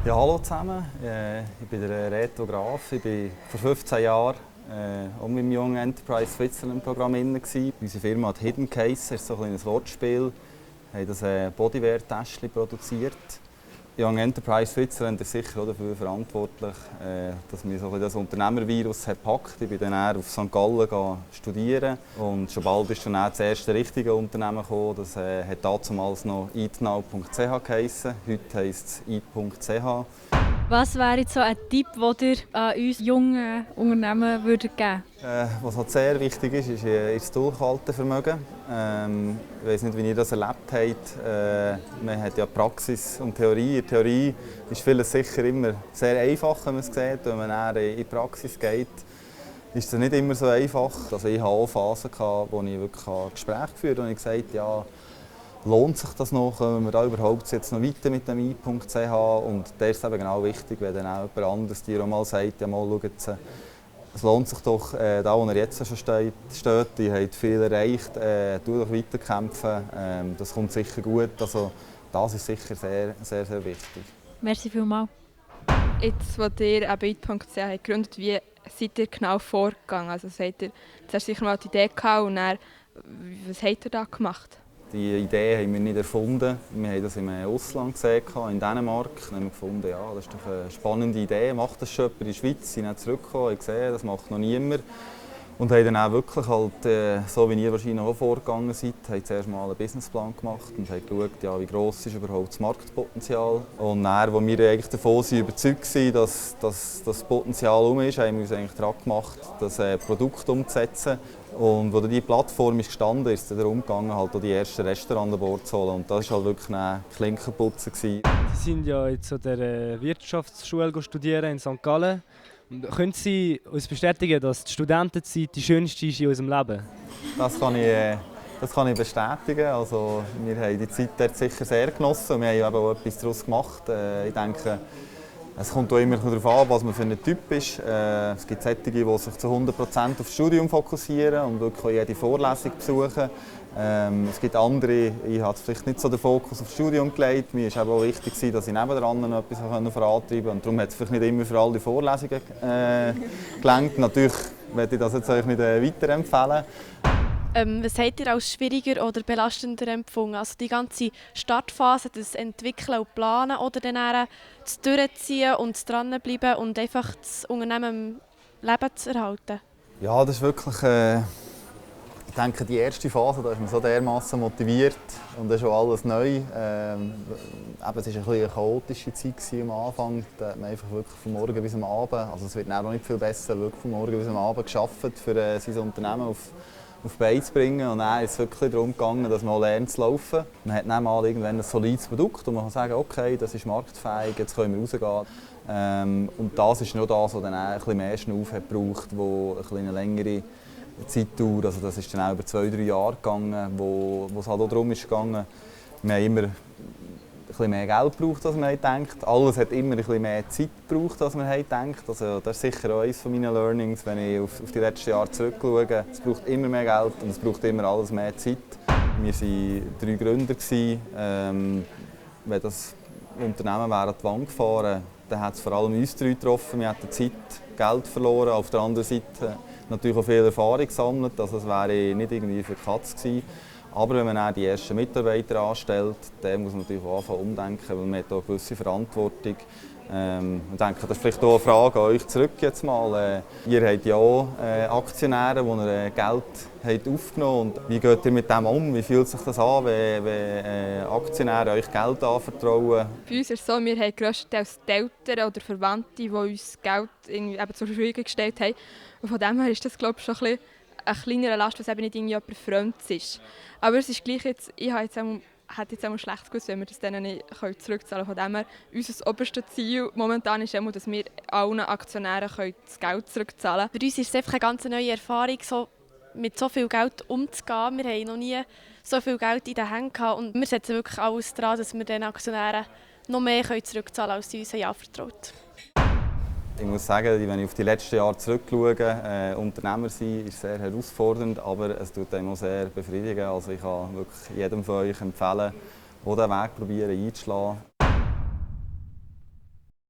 Ja, hallo zusammen. Ich bin der Reto Graf. Ich war vor 15 Jahren auch mit dem Young Enterprise Switzerland Programm drin. Unsere Firma hat Hidden Case, das ist so ein Wortspiel. Wir haben das Bodywear-Täschchen produziert. Young Enterprise Switzerland ist sicher auch dafür verantwortlich, dass wir so das Unternehmervirus gepackt haben. Ich bin dann auf St. Gallen studieren und schon bald ist dann das erste richtige Unternehmen gekommen. Das hat damals noch eatnow.ch geheissen. Heute heisst es eat.ch. Was wäre jetzt so ein Tipp, den ihr uns jungen Unternehmen geben würdet? Was halt sehr wichtig ist das Durchhaltevermögen. Ich weiß nicht, wie ihr das erlebt habt. Man hat ja Praxis und Theorie. In der Theorie ist vieles sicher immer sehr einfach, wenn man es sieht. Wenn man dann in die Praxis geht, ist es nicht immer so einfach. Also ich hatte auch Phasen, wo ich wirklich Gespräche geführt habe und ich gesagt habe, ja, lohnt sich das noch? Können wir da überhaupt jetzt noch weiter mit dem i.ch? Und da ist es eben genau wichtig, wenn dann auch jemand anderes dir auch mal sagt, ja mal, schau jetzt, es lohnt sich doch, da wo er jetzt schon steht, ihr habt viel erreicht, tu doch weiterkämpfen, das kommt sicher gut. Also das ist sicher sehr, sehr, sehr wichtig. Merci vielmals. Jetzt, als ihr i.ch gegründet habt, wie seid ihr genau vorgegangen? Also seid ihr zuerst sicher mal die Idee gehabt und dann, was habt ihr da gemacht? Die Idee haben wir nicht erfunden. Wir haben das im Ausland gesehen, in Dänemark. Wir haben gefunden, ja, das ist doch eine spannende Idee. Macht das schon jemand in der Schweiz? Sie sind zurückgekommen, haben gesehen, das macht noch niemand. Und haben dann auch wirklich, halt, so wie ihr wahrscheinlich auch vorgegangen seid, haben zuerst mal einen Businessplan gemacht und haben geschaut, ja, wie gross ist überhaupt das Marktpotenzial. Und dann, als wir eigentlich davon überzeugt waren, dass das Potenzial ist, haben wir uns eigentlich daran gemacht, das Produkt umzusetzen. Und als diese Plattform ist gestanden ist, ist es darum gegangen, halt auch die ersten Restaurants an Bord zu holen. Und das war halt wirklich ein Klinkenputzen. Sie sind ja jetzt an der Wirtschaftsschule studieren in St. Gallen. Können Sie uns bestätigen, dass die Studentenzeit die schönste ist in unserem Leben? Das kann ich bestätigen. Also, wir haben die Zeit dort sicher sehr genossen und wir haben auch etwas daraus gemacht. Ich denke, es kommt auch immer darauf an, was man für ein Typ ist. Es gibt solche, die sich zu 100% auf das Studium fokussieren und wirklich jede Vorlesung besuchen. Es gibt andere, ich habe vielleicht nicht so den Fokus auf das Studium gelegt. Mir war auch wichtig, dass ich nebendran noch etwas vorantreiben konnte. Und darum hat es vielleicht nicht immer für alle Vorlesungen gelangt. Natürlich möchte ich das jetzt euch nicht weiterempfehlen. Was habt ihr als schwieriger oder belastender empfunden? Also die ganze Startphase, das Entwickeln und Planen oder dann das Durchziehen und das Dranbleiben und einfach das Unternehmen im Leben zu erhalten? Ja, das ist wirklich, ich denke, die erste Phase, da ist man so dermassen motiviert und das ist auch alles neu. Es war eine chaotische Zeit am Anfang. Da hat man einfach wirklich von morgen bis am Abend, also es wird noch nicht viel besser, wirklich von morgen bis am Abend gearbeitet, für sein Unternehmen auf die Beine zu bringen. Und dann ist es wirklich darum gegangen, dass man lernt zu laufen. Man hat dann mal irgendwann ein solides Produkt und man kann sagen, okay, das ist marktfähig, jetzt können wir rausgehen. Und das ist nur das, was dann ein bisschen mehr Schnauf hat gebraucht, wo eine längere Zeit dauert. Also das ist dann auch über 2-3 Jahre gegangen, wo es halt auch darum ist gegangen, wir haben immer ein bisschen mehr Geld gebraucht, als man denkt. Alles hat immer ein bisschen mehr Zeit gebraucht, als man denkt. Also das ist sicher auch eines meiner Learnings, wenn ich auf die letzten Jahre zurückschaue. Es braucht immer mehr Geld und es braucht immer alles mehr Zeit. Wir waren 3 Gründer. Wenn das Unternehmen wäre an die Wand gefahren, dann hat es vor allem uns 3 getroffen. Wir hatten Zeit, Geld verloren. Auf der anderen Seite natürlich auch viel Erfahrung gesammelt. Also es wäre nicht irgendwie für die Katze gewesen. Aber wenn man dann die ersten Mitarbeiter anstellt, dann muss man natürlich auch anfangen umdenken, weil man hat auch eine gewisse Verantwortung. Ich denke, das ist vielleicht auch eine Frage an euch zurück jetzt mal. Ihr habt ja auch Aktionäre, die ihr Geld aufgenommen habt. Wie geht ihr mit dem um? Wie fühlt sich das an, wenn Aktionäre euch Geld anvertrauen? Bei uns ist es so, wir haben grösstenteils die Eltern oder Verwandte, die uns Geld irgendwie zur Verfügung gestellt haben. Und von dem her ist das, glaube ich, schon ein bisschen eine kleinere Last, was eben nicht jemand Fremdes ist. Aber es ist gleich jetzt, ich hätte jetzt auch schlecht gewusst, wenn wir das denen nicht zurückzahlen können. Von dem her, unser oberstes Ziel momentan ist immer, dass wir allen Aktionären das Geld zurückzahlen können. Für uns ist es einfach eine ganz neue Erfahrung, so mit so viel Geld umzugehen. Wir haben noch nie so viel Geld in den Händen gehabt und wir setzen wirklich alles daran, dass wir den Aktionären noch mehr zurückzahlen können, als sie uns anvertraut haben. Ich muss sagen, wenn ich auf die letzten Jahre zurückschaue, Unternehmer sein ist sehr herausfordernd, aber es tut einem auch sehr befriedigen. Also ich kann wirklich jedem von euch empfehlen, der diesen Weg einzuschlagen.